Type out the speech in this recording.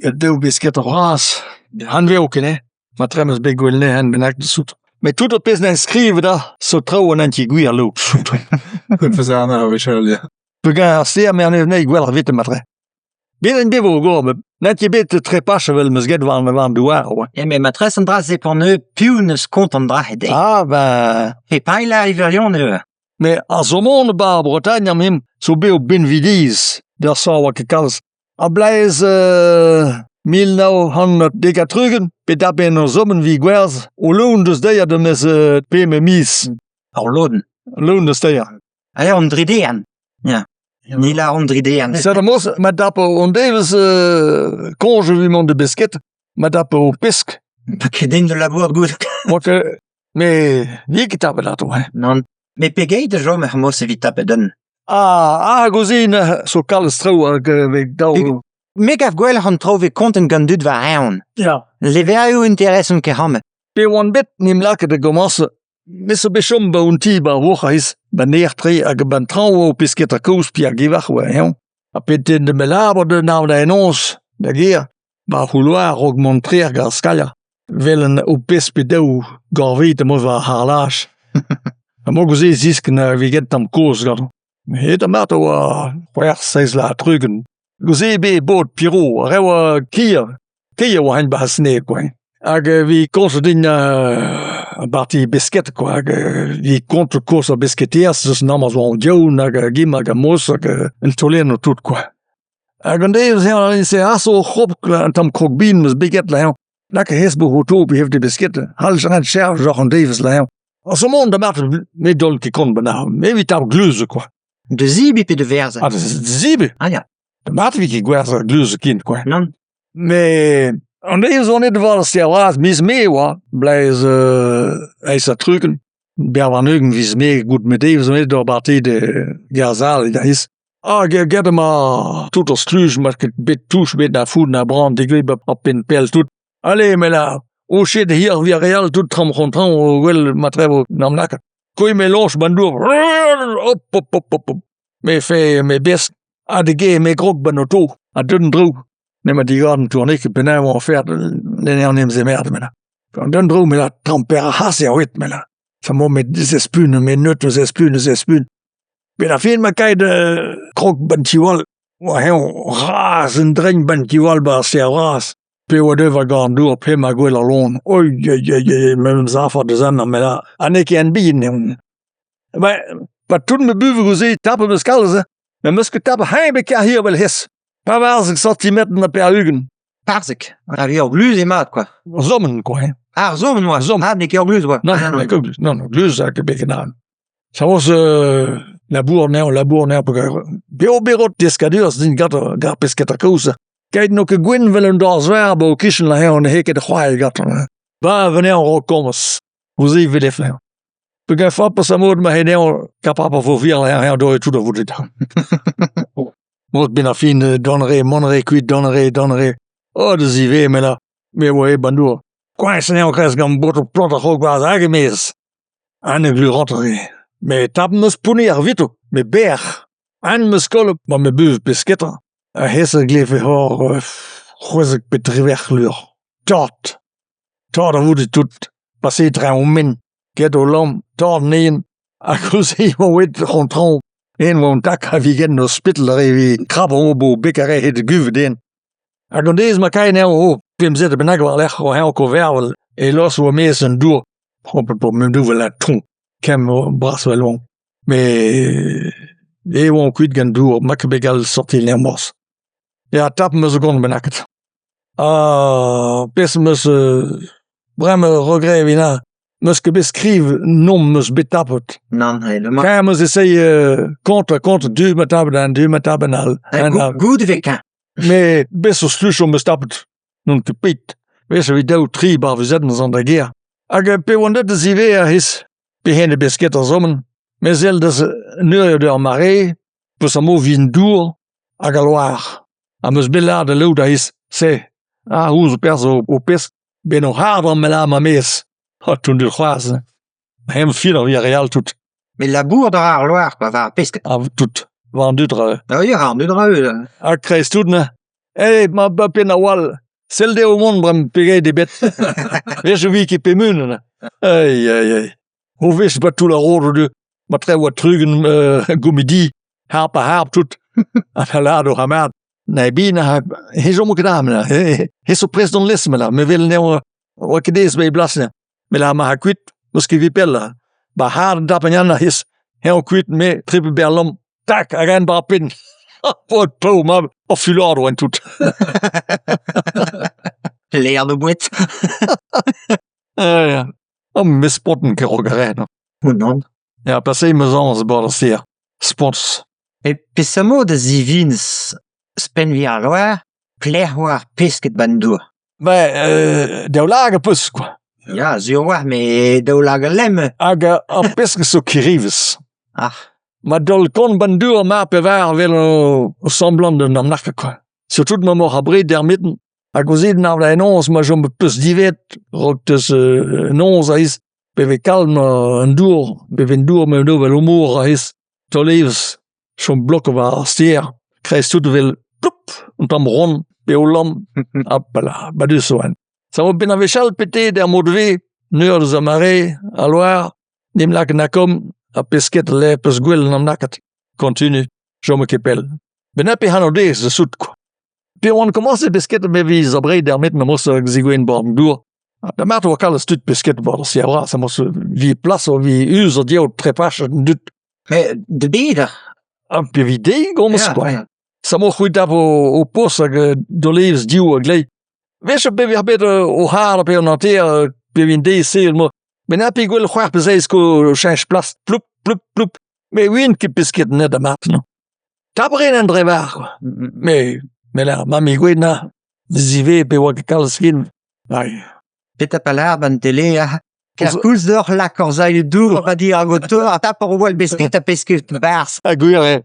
Daou besketaer bras, anvezho ken eo, matre 'm eus bet gwelet anezhañ un bennak deus Met tout ar pezh 'na skrivet ha zo traoù an anti gwir lo. Peogwir ar stêr me anav anezhi gwelloc'h evit matre. Bet en devo gor met n'eo ket bet trepach evel 'm eus get war war an douar oa. Ya met matresse an dra-se pan eo piv 'neus kont an dra-se dezhi. Ah ben... Pe paellañ ar wirion eo. Mais ar somon 'ba ar Bretagne am him zo bet o binvidiz d'ur sort oa ket kalz. A blaez 1970 pe dapen ur somenn 'vit gwerzh o loen deus dezhañ da mes pemp miz. Ur lodenn. Loen deus dezhañ. Ah ya, an dridean. Ya. Ni lâr an dridean. Set a moz, ma dapo on devezh koñj evit mont da besketa, ma dapo pesk. Pa ket den da labourat goude. Oa ket... Mais n'eo ket tapet atav, hein. Nann. Met pegeit a chom er mos evit tapet un? Ah, ah gouzin zo kalz traoù hag vez daou. Me gav gwelloc'h an traoù vez kontet gant dud war-eeun. Ya. Levrioù interesant ket c'hammet. Pe oan bet n'em lakaet da gomañs Me zo bet chom 'ba un ti 'ba Vourc'hais, 'ba Neer-Tre hag 'ba an traoñ oa o pesketa kozh pi ar gevac'h oa eñ. Ha pet den da labour da nav da enoz da gêr, 'ba ar c'houloar a-raok mont tre hag ar skalier. 'Vel an ho pesk pe daou gorved emañ war ar c'harlaj. Ha mo gouze ziskenn a vez get tamm kozh gantañ. Met mat mat a oa c'hwec'h seizh vloaz ha tri-ugent. Gouze eo bet bod Pirot, re oa Kier. Kier a oa hent 'ba Sneg kwa. Hag evit komz din ar parti besketa kwa hag evit kont kourz ar besketaerezh eus an amzer zo an diaoul hag gim hag mos hag un taolennoù tout kwa. Hag an deiz-se se aso c'hrog un tamm krog bihan 'meus bet get la Lak hezh bo oto pe hevde besketa hall ran cherj oc'h an devezh la En ce moment da mat ne dol ket kont bennak me evit ar gleuz quoi. Da zebriñ pe da verzañ? Ah da zebriñ. Ah ya. Da mat evit ket gwerzhañ gleuz ken quoi. Nann. Mais an deiz on aet war ar stêr vras miz Mae oa, blez eizh ha tri-ugent, ber warn-ugent viz Mae gout me devezh on aet d'ur barti de Gerzhal da hiziv. Ah get emañ tout ar skluj 'ma ket bet touch bet na fout na bran degouezhet 'ba ar penn pell tout. Allez me lâr, o chet hir 'vi ar re all tout traoñ-c'hon-traoñ o wel ma trevo 'n lakaat. Koui me loñch 'ba 'n dour, hop hop hop hop hop. Me fe me besk ha de ge me grog 'ba 'n oto ha deut en-dro. Nemet digor an tournig penaos oa afer lenner en em zemerd me lâr. An deut en-dro me lâr tremper ar c'has eo aet me lâr. Sa mo me zespun me neut zespun zespun. Bet ar fin ma kaet krog 'ba 'n tiwall oa eñ razh un dregn 'ba 'n tiwall 'ba ar stêr vras. Pe oa deuet war gorn dour p'emañ gwell al loen. Oi oi oi oi memes afer deus amañ met ha n'eo ket en bihan eo. Ben, pa tout ma buhez tapet 'meus kalz hein. Met 'meus ket tapet heñ bet kar hir 'vel hezh. Pevarzek santimetr na pevar-ugent. Parzek. Ha ur gluz eo mat quoi. Ur zomenn quoi hein. Ah, ur zomenn oa. Zomenn. Ah, n'eo ket ur gluz oa. Non, non, ket gluz. Non, non, gluz a ket bet ket Saoz labour anezhañ, labour anezhañ peogwir bev berot deskadurezh din gant ar pesketa kozh. Keit n'eo ket gwenn 'vel un dorzh-verb 'ba ho kichen anezhañ n'eo ket c'hoari gantañ. Ba anezhañ 'raok komz. Ouzh e velef anezhañ. Peogwir forzh mod ma anezhañ kapabl a vo vir anezhañ d'ober tout a vo dit. Mod 'benn ar fin dont re, mont re kuit, dont re, dont re. Oh deus ivez me me a oa e bandour. Koañs anezhañ kalz gant botoù plant a-raok 'barzh hag e-maez. An egluroc'h eo. Met tap 'm eus pounner evito, met berr. Aon 'm eus kollet ma 'm eus pesketa. Ar c'hezh a glev hor 16 pe 18 lur. Tort. Tort a vo dit tout. Paseet 'ra o men. Get o lamm, tort 'nezhi. Hag ouzh emañ aet an traoñ. En oa an tak a vigen o spital re evit krapañ o beg a rae he guvet den. Hag an deiz ma kae anezhañ o pemzek bennak war-lerc'h o eñ o vervel e los oa maez an dour. Prompet la ton kemm bras vel oan. Met e oan kuit gant dour ma ket bet gallet sortiñ er mors. Ya tap 'm eus gont bennaket. Ha pezh 'm eus bremañ regret evit na 'm eus ket bet skriv nom 'm eus bet tapet. Nann, Kaer 'm eus esaeiñ kontañ kontañ du ma tapet un du ma tapet all. Goût e vez keñ. Met bez zo spluj 'm eus tapet. N'on ket pet. Bez evit daou tri barvezenn 'z an da gêr. Hag pe oan deuet da ziwezhañ c'hiz pe hen e besketa ar somenn, me sell deus neuriet ur mare, peus am vin dour hag al loar. Ha 'm eus bet lâret da Lou da c'hiz, se, ah ouzh perzh ho pesk, ben o c'harr me lâr ma maez. Ha tout c'hoazh. Hem fin ar re all tout. Met labourat a ra ar loar kwa, war ar pesked. Ha tout, war an dud ra. Ah oui, war an dud ra. Ha kreiz tout neuze. Eh, ma ba penn a-walc'h. Sell dezho mont bremañ pegeit eo bet. Wech e vi ket pemp Ai, ai, ai. O wech ba toull ar rod o deus ma tre oa 30 gomedi harp ha harp tout. Ha lâret o c'hamarad Na ebet na he chomo ket amañ he zo prest d'hon lez me lâr me wel anezhañ oa ket aes 'ba e blas neuze. Me lâr ma c'ha kuit n'eus ket evit pell 'ba c'har dap an yann a-c'hiz eñ kuit me tripl berr-lamm tak hag eñ 'ba ar penn paotr paour mab ur fulor oa en tout. Lern o boued. Ya Oh me spontan ket raok ar re Oh nann. Ya pase 'm eus añs 'ba ar stêr. Spont. E peseurt mod a zivinez spenn-vi ar loar pelec'h oa ar pesked 'ba 'n dour? Ben, daoulagad 'peus kwa. Ya, sur 'oa, met daoulagad lemm. Hag ar pesk zo kirivez. Ah. Ma daol kont 'ba 'n dour ma pevar 'vel o semblant d'un amnarka kwa. Surtout ma 'maoc'h abred er mitten. Hag o zeden ar noz ma chom peus divet 'raok 'teus noz a-is pe vez kalm an dour, pe vez an dour ma vel o mor a-is. Taol evezh, chom blok war ar stêr, kreiz-tout evel ploup, un tamm ront pe o lamm, hopala, badus oan. Sa vo benn ar wech all pete er mod-se, neur deus ar mare, al loar, n'em lak na kom, ha pesked le peus gwell an amlakaat. Kontinu, chom ket pell. Ben pe c'hanv dez da sout kwa. Pe oan komañset pesketa me viz abred er met ma mos zigouezh bord an dour. Da mat oa kalz tud pesketa bord ar stêr vras, mos vi plas o vi uz o diaoul trepachet an dud. Met da beder? Ha pe vi deiz gomz kwa. Sa mo c'hwi dap o post hag dolevez div a glei. Wech pe vi bet o c'har pe an hanter pe vin deiz se mo. Met na pe gwell c'hoar pe zeiz ko cheñch plas ploup ploup ploup. Me win ket pesket net da mat non. Tabren an drevar kwa. Me me lâr mammig gwenn zive pe oa ket kalz ken. Ai. Petra pa lâr 'ba 'n tele aze? Kerkoulz deoc'h lak ur sailh dour ba dirak ho tor ha tap ur wall besketa pesked 'barzh. Ha gwir eo.